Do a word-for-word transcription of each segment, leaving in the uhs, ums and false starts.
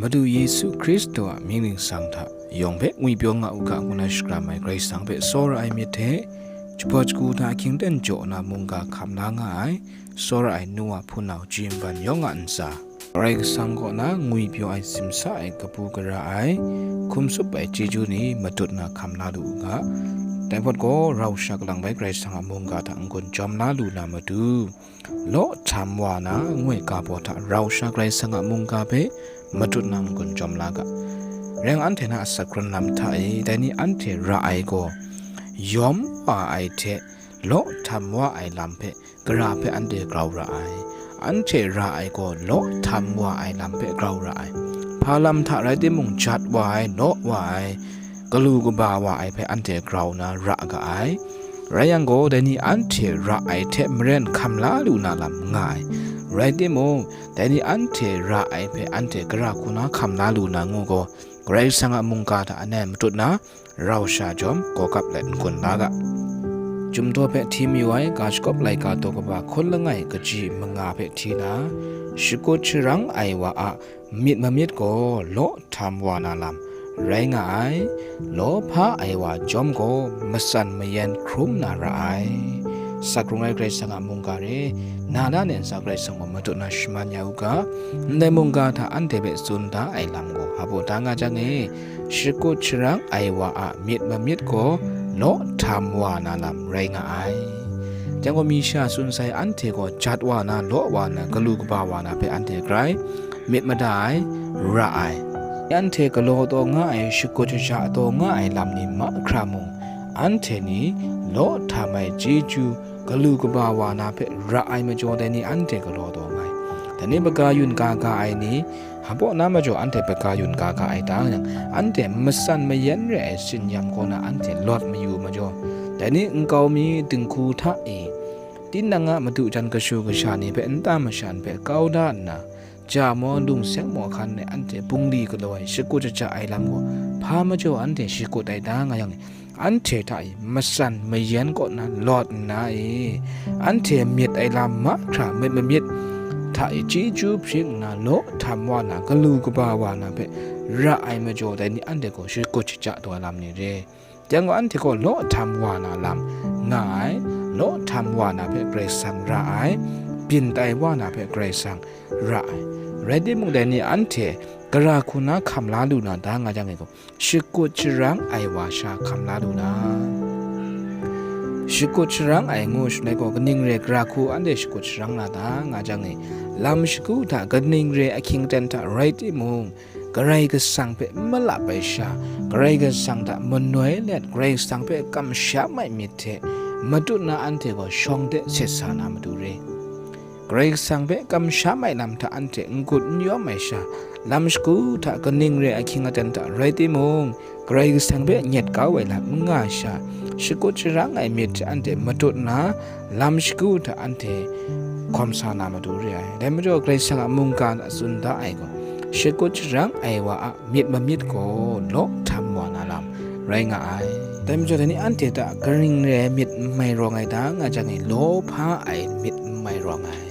Madu Yesu Hkristu a mying ningsang hta yawng hpe ngwipyaw nga u ga, ngu na shakram ai Karai Kasang hpe tsawra ai myit hte, jahpaw jagu hta ahkying ten jaw na mungga hkam la nga ai, tsawra ai nu wa hpunau ji nban yawng a ntsa, Karai Kasang kaw na ngwipyaw ai, simsa ai, kabu gara ai, hkum tsup ai chyeju ni matut na hkam la lu u ga. Dai hpawt gaw, rau sha kalang bai Karai Kasang a mungga hta n-gun jawm la lu na matu, law htam wa na, ngu ai ga baw hta rau sha Karai Kasang a mungga hpe matut na n-gun jawm la ga. Rai yang, anhte na asak hkrun lam hta e, dai ni anhte ra ai gaw, yawm wa ai hte law htam wa ai lam hpe, gara hpe anhte grau ra ai. Anhte ra ai gaw, law htam wa ai lam hpe grau ra ai. Hpa lam hta rai timung, jat wa ai, law wa ai, galu kaba wa ai hpe anhte grau na ra ga ai. Rai yang gaw, dai ni anhte ra ai hte maren hkam la lu na lam nga ai. Rai timung, dai ni anhte ra ai hpe anhte gara hku na hkam la lu na ngu gaw, Karai Kasang a mungga hta anhte matut na, rau sha jawm, gawgap let n-gun la ga. Chyum daw hpe hti mayu ai, ga shakawp laika daw kaba hkawn langai kaji manga hpe hti na, shakut sharang ai wa a myit mamyit gaw law htam wa na lam rai nga ai, law hpa ai wa jawm gaw matsan mayan hkrum na ra ai. Sak hkrung ai Karai Kasang a mungga re, na na nen sa Karai Kasang gaw matut na shaman ya u ga, ndai mungga hta anhte hpe tsun da ai lam gaw, hpa baw da nga jang e, shakut sharang ai wa a myit mamyit gaw law htam wa na lam rai nga ai. Jang gaw, mi sha tsun sai anhte gaw jat wa na, law wa na, galu kaba wa na hpe anhte grai myit mada ai, ra ai. Anhte galaw taw nga ai, shakut shaja taw nga ai lam ni mahkra mung, anhte ni law htam ai chyeju, galu kaba wa na hpe ra ai majaw, dai ni anhte galaw taw nga ai. Dai ni, baga yun ga ga ai ni, hpa baw na majaw anhte baga yun ga ga ai ta yang, anhte matsan mayan re ai tsin-yam kaw na anhte lawt mayu majaw, dai ni nkau mi dinghku hta e, tinang a madu jan kashu kasha ni hpe nta masha hpe kau da nna, ja maw, lungsek maw hkan e anhte bungli galaw ai, shakut shaja ai lam gaw, hpa majaw anhte shakut ai ta nga yang, anhte hta e matsan mayan kaw na lawt nna e, anhte myit ai lam mahkra myit mamyit hta e chyeju hpring nna, law htam wa na, galu kaba wa na hpe ra ai majaw, dai ni anhte gaw shakut shaja taw ai lam ni re. Jang gaw, anhte gaw law htam wa na lam nga ai, law htam wa na hpe Karai Kasang ra ai, byin tai wa na hpe Karai Kasang ra ai. Rai timung, dai ni anhte gara hku na hkam la lu na ta nga jang e gaw, shakut sharang ai wa sha hkam la lu na. Shakut sharang ai ngu shangai gaw, kaning re ai gara hku anhte shakut sharang na ta nga jang e, lam shagu hta, kaning re ai ahkying aten hta rai timung, Karai Kasang hpe n malap ai sha, Karai Kasang hta manoi let, Karai Kasang hpe kamsham ai myit hte matut na anhte gaw shawng de set sa na matu re. Karai Kasang hpe kamsham ai lam hta anhte n-gun n-yawm ai sha, lam shagu hta, kaning re ai ahkying aten hta rai timung, Karai Kasang hpe nyet kau ai lam n nga ai sha, shakut sharang ai myit hte anhte matut nna, lam shagu hta anhte hkawm sa na matu re ai. Dai majaw, Karai Kasang a mungga hta tsun da ai gaw, shakut sharang ai wa a myit mamyit gaw law htam wa na lam rai nga ai. Dai majaw, dai ni anhte hta kaning re ai myit n mai rawng ai ta nga jang e, law hpa ai myit n mai rawng ai.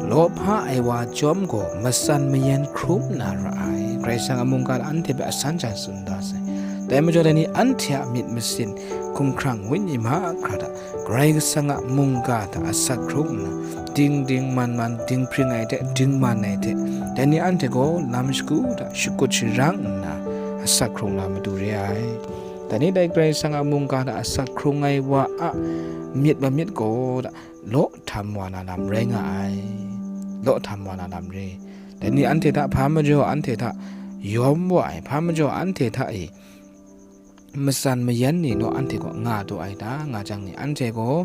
Law hpa ai wa chyawm gaw matsan mayan hkrum na ra ai. Karai Kasang a mungga anhte hpe asan sha tsun da sai. Dai majaw, dai ni anhte a myit masin, hkumhkrang, wenyi mahkra hta Karai Kasang a mungga hta asak hkrung nna, ding ding man man, dinghpring ai hte dingman ai hte, dai ni anhte gaw lam shagu hta shakut sharang nna asak hkrung na matu re ai. Dai ni dai Karai Kasang a mungga hta asak hkrung ai wa a myit mamyit gaw, law htam wa na lam rai nga ai. Law htam wa na lam re. Dai ni anhte hta hpa majaw anhte hta yawm wa ai, hpa majaw anhte hta e matsan mayan ni naw anhte gaw nga taw ai ta nga jang ni, anhte gaw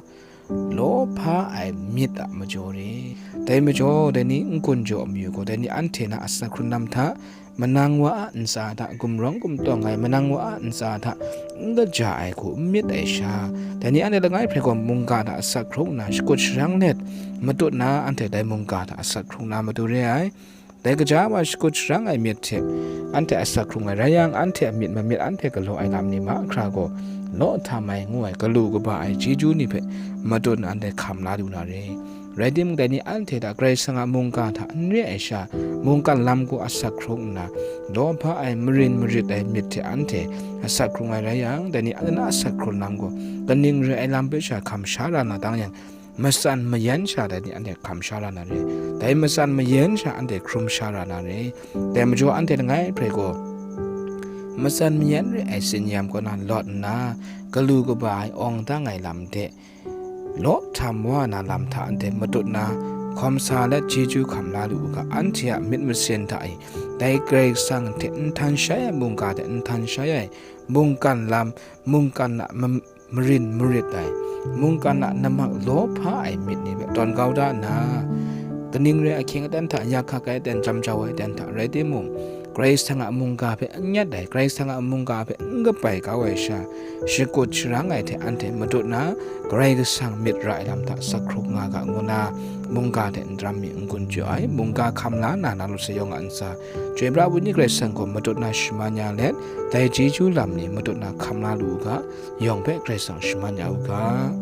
law hpa ai myit a majaw re. Dai majaw, dai ni n-gun jaw mayu gaw, dai ni anhte na asak hkrun lam hta, manang wa a ntsa hta, gumrawng gumtawng ai manang wa a ntsa hta n kaja ai hku n myit ai sha, dai ni anhte langai hpe gaw mungga hta asak hkrung nna, shakut sharang let, matut na anhte dai mungga hta asak hkrung na matu re ai. Dai kaja wa shakut sharang ai myit hte anhte asak hkrung ai rai yang, anhte a myit mamyit anhte galaw ai lam ni mahkra gaw, law htam ai ngu ai galu kaba ai chyeju ni hpe matut nna anhte hkam la lu na re. Rai timung, dai ni anhte hta Karai Kasang a mungga hta n re ai sha, mungkan lam gaw asak hkrung nna, lawhpa ai, marin marit ai myit hte anhte asak hkrung ai rai yang, dai ni anhte na asak hkrung lam gaw kaning re ai lam hpe sha hkam sha ra na tang yang, matsan mayan sha dai ni anhte hkam sha ra na re. Dai matsan mayan sha anhte hkrum sha ra na re. Dai majaw anhte langai hpe gaw, matsan mayan re ai tsin-yam kaw na lawt nna, galu kaba ai awng dang ai lam de, law htam wa na lam hta anhte matut na, hkawm sa let chyeju hkam la lu u ga. Anhte a myit masin hta e, dai Karai Kasang hte nhtan shai ai mungga hte nhtan shai ai mungkan lam, mungkan a mam-, marin marit ai, mungkan a namak lawhpa ai myit ni hpe tawn kau da nna, kaning re ai ahkying aten hta, yak hkak ai aten, jam jau ai aten hta rai timung, Karai Kasang a mungga hpe n nyet ai, Karai Kasang a mungga hpe n kabai kau ai sha, shakut sharang ai hte anhte matut na, Karai Kasang myit ra ai lam hta sak hkrup nga ga, ngu na, mungga hte n daram mi n-gun jaw ai, mungga hkam la na, na lut sayawng a ntsa, Chyoi pra ai Wenyi Karai Kasang gaw matut na shaman ya let, dai chyeju lam ni matut na hkam la lu u ga, yawng hpe Karai Kasang shaman ya u ga.